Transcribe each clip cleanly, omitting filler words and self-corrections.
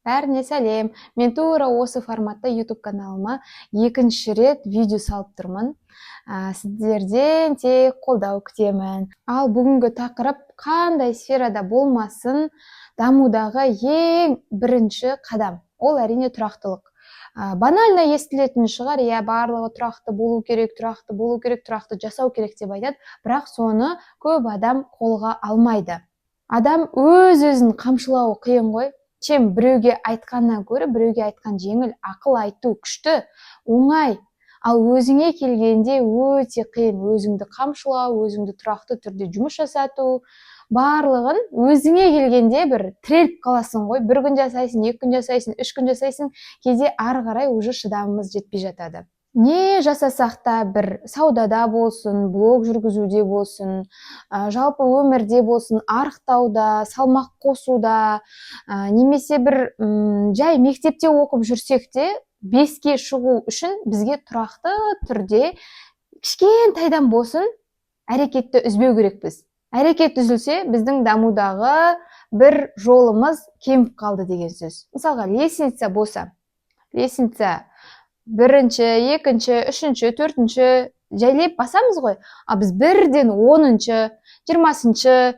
Бәріне сәлем! Мен тура осы форматта YouTube каналыма екінші рет видео салып тұрмын. Сіздерден тек қолдау күтемін. Ал бүгінгі тақырып: қандай сферада болмасын, дамудағы ең бірінші қадам ол, әрине, тұрақтылық. Банально естілетін шығар, иә, барлығы тұрақты болу керек, тұрақты болу керек, тұрақты жасау керек деп айтады, бірақ соны көп адам қолға алмайды. Адам өз өзін қамшылауы қиын ғой, чем біреуге айтқаннан гөрі. Біреуге айтқан жеңіл, ақыл айту күшті, оңай, ал өзіңе келгенде өте қиын өзіңді қамшылау, өзіңді тұрақты түрде жұмыс жасату. Барлығын өзіңе келгенде бір тіреліп қаласың ғой. Бір күн жасайсың, 2 күн жасайсың, 3 күн жасайсың, кейде ары қарай уже шыдамымыз жетпей жатады. Не жасасақ та, бір саудада болсын, блог жүргізуде болсын, жалпы өмірде болсын, арықтауда, салмақ қосуда, немесе бір жай мектепте оқып жүрсек те, 5-ке шығу үшін бізге тұрақты түрде кішкентайдан болсын әрекетті үзбеу керекпіз. Әрекет үзілсе, біздің дамудағы бір жолымыз кеміп қалды деген сөз. Мысалға, лестница болса, лестница бірінші, екінші, үшінші, төртінші жайлап басамыз ғой, а біз бірден 10-шы, 20-шы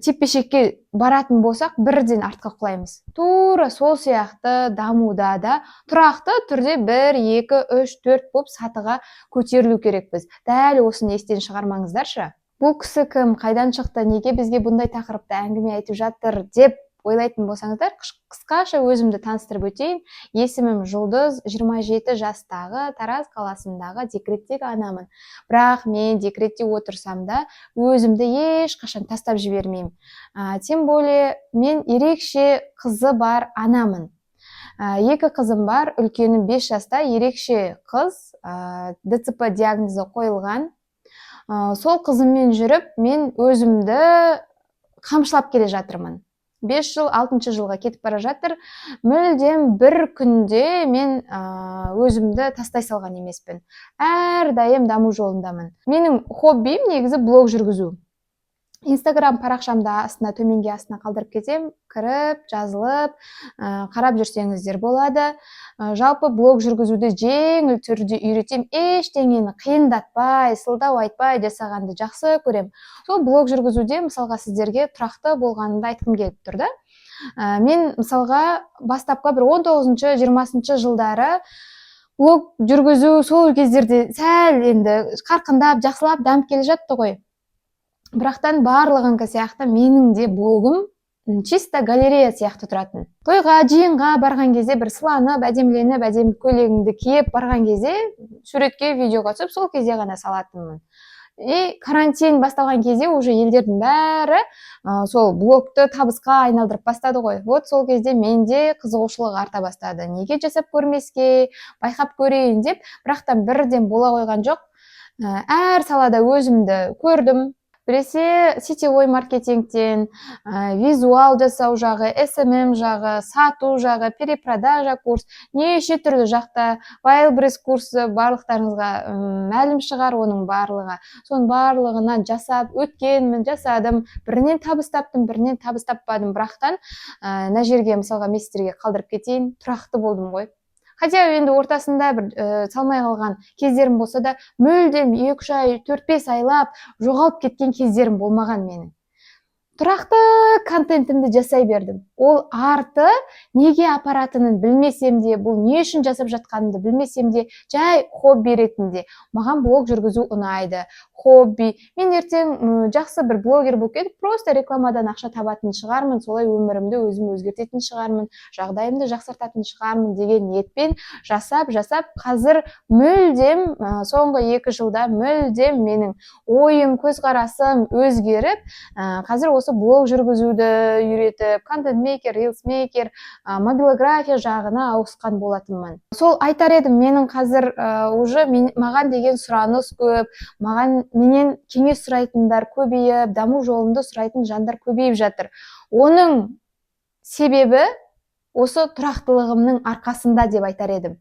теппешекке баратын болсақ, бірден артқа құлаймыз. Тура сол сияқты дамуда да тұрақты түрде бір, екі, үш, төрт болып сатыға көтерілу керекпіз. Дәл осыны естен шығармаңыздаршы. Бұл кісі кім, қайдан шықты, неге бізге бұндай тақырыпта әңгіме айтып жатыр деп ойлайтын болсаңыздар, қысқаша өзімді таныстырып өтейін. Есімім Жұлдыз, 27 жастағы, Тараз қаласындағы декреттегі анамын. Бірақ мен декретте отырсам да, өзімді ешқашан тастап жібермеймін. Тем более мен ерекше қызы бар анамын. Екі қызым бар, үлкені 5 жаста, ерекше қыз, ДЦП диагнозы қойылған. Сол қызыммен жүріп, мен өзімді қамшылап келе жатырмын. 5 жыл, алтыншы жылға кетіп бара жатыр. Мүлдем бір күнде мен өзімді тастай салған емеспін, әрдайым даму жолындамын. Менің хоббиім негізі блог жүргізу. Инстаграм парақшамды астына, төменге, астына қалдырып кетемін, кіріп, жазылып, қарап жүрсеңіздер болады. Жалпы блог жүргізуді жеңіл түрде үйретемін, ештеңені қиындатпай, сылтау айтпай жасағанды жақсы көремін. Сол блог жүргізуде, мысалға, сіздерге тұрақты болғанымды айтқым келіп тұр да. Мен, мысалға, бастапқы бір 19-шы, 20-шы жылдары блог жүргізу сол кездерде сәл енді қарқындап, жақсылап дамып келе жатты ғой. Бірақтан барлығынікі сияқты менің де блогым чисто галерея сияқты тұратын. Тойға, жиынға барған кезде бір сыланып, әдеміленіп, әдемі көйлегіңді киіп барған кезде суретке, видеоға түсіп, сол кезде ғана салатынмын. И карантин басталған кезде уже елдердің бәрі сол блогты табысқа айналдырып бастады ғой. Вот сол кезде менде қызығушылық арта бастады, неге жасап көрмеске, байқап көрейін деп. Бірақтан бірден бола қойған жоқ. Әр салада өзімді көрдім: біресе сетевой маркетингтен, визуал жасау жағы, СММ жағы, сату жағы, перепродажа курс, неше түрлі жақта, Wildberries курсы, барлықтарыңызға мәлім шығар оның барлығы. Соның барлығынан жасап өткенмін, жасадым. Бірінен табыс таптым, бірінен табыс таппадым. Бірақтан мына жерге, мысалға, мен сіздерге қалдырып кетейін, тұрақты болдым ғой. Хотя енді ортасында бір салмай қалған кездерім болса да, мүлдем 2-3 ай, 4-5 айлап жоғалып кеткен кездерім болмаған менің. Тұрақты контентімді жасай бердім. Ол арты неге апаратынын білмесем де, бұл не үшін жасап жатқанымды білмесем де, жай хобби ретінде маған блог жүргізу ұнайды, хобби. Мен ертең жақсы бір блогер болып кетіп, просто рекламадан ақша табатын шығармын, солай өмірімді өзім өзгертетін шығармын, жағдайымды жақсартатын шығармын деген ниетпен жасап, жасап, қазір мүлдем соңғы 2 жылда мүлдем менің ойым, көзқарасым өзгеріп, қазір осы блог жүргізуді үйретіп, контент мейкер, рилс мейкер, мобилография жағына ауысқан болатынмын. Сол айтар едім, менің қазір уже маған деген сұраныс көп, маған, менен кеңес сұрайтындар көбейіп, даму жолымды сұрайтын жандар көбейіп жатыр. Оның себебі осы тұрақтылығымның арқасында деп айтар едім.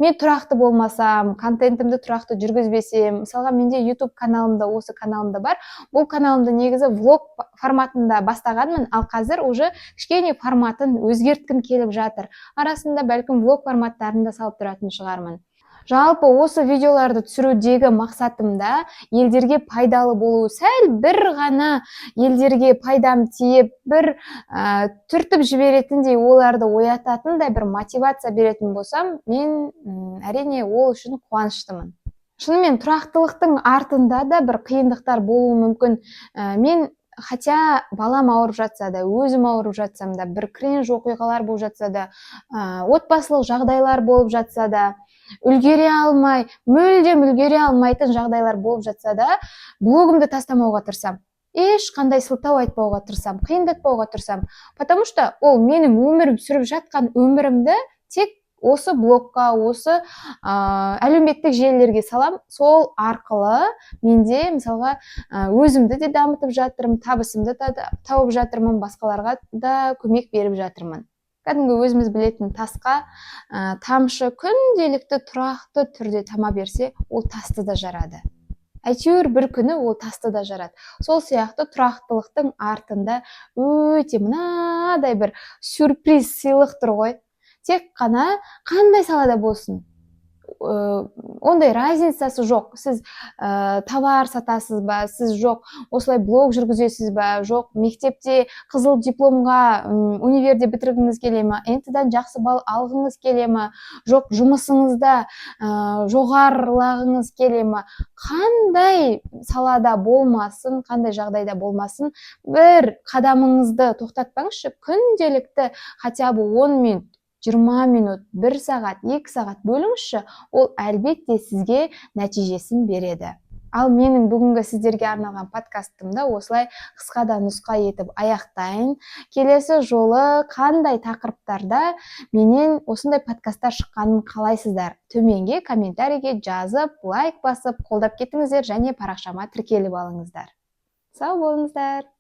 Мен тұрақты болмасам, контентімді тұрақты жүргізбесем, мысалға, менде YouTube каналымда, осы каналымда бар. Бұл каналымды негізі влог форматында бастағанмын, ал қазір уже кішкене форматын өзгерткім келіп жатыр. Арасында, бәлкім, влог форматтарын да салып тұратын шығармын. Жалпы, осы видеоларды түсірудегі мақсатым да елдерге пайдалы болу. Сәл бір ғана елдерге пайдам тиіп, бір түртіп жіберетіндей, оларды оятатындай бір мотивация беретін болсам, мен әрине, ол үшін қуаныштымын. Шынымен, тұрақтылықтың артында да бір қиындықтар болуы мүмкін. Мен хотя балам ауырып жатса да, өзім ауырып жатсам да, бір кринж оқиғалар болып жатса да, отбасылық жағдайлар болып жатса да, үлгере алмай, мүлдем үлгере алмайтын жағдайлар болып жатса да, блогымды тастамауға тырысамын, ешқандай сылтау айтпауға тырысамын, қиындатпауға тырысамын, потому что ол менің өмірім, сүріп жатқан өмірімді тек осы блогқа, осы әлеуметтік желілерге салам. Сол арқылы менде, мысалға, өзімді де дамытып жатырмын, табысымды да тауып жатырмын, басқаларға да көмек беріп жатырмын. Кәдімгі өзіміз білетін тасқа тамшы күнделікті тұрақты түрде тама берсе, ол тасты да жарады. Әйтеуір бір күні ол тасты да жарады. Сол сияқты тұрақтылықтың артында өте мынадай бір сюрприз, сыйлық тұр ғой. Тек қана қандай салада болсын, ондай разницасы жоқ: сіз товар сатасыз ба, сіз жоқ, осылай блог жүргізесіз ба, жоқ, мектепте қызыл дипломға универде бітіргіңіз келе ма, ҰБТ-дан жақсы балл алғыңыз келе ма, жоқ, жұмысыңызда жоғарылағыңыз келе ма, қандай салада болмасын, қандай жағдайда болмасын, бір қадамыңызды тоқтатпаңызшы. Күнделікті хотя бы 10 минут, 20 минут, бір сағат, 2 сағат бөліңізші, ол әлбетте сізге нәтижесін береді. Ал менің бүгінгі сіздерге арналған подкастымды осылай қысқа да нұсқа етіп аяқтайын. Келесі жолы қандай тақырыптарда менен осындай подкасттар шыққанын қалайсыздар? Төменге комментарийге жазып, лайк басып, қолдап кетіңіздер және парақшама тіркеліп алыңыздар. Сау болыңыздар!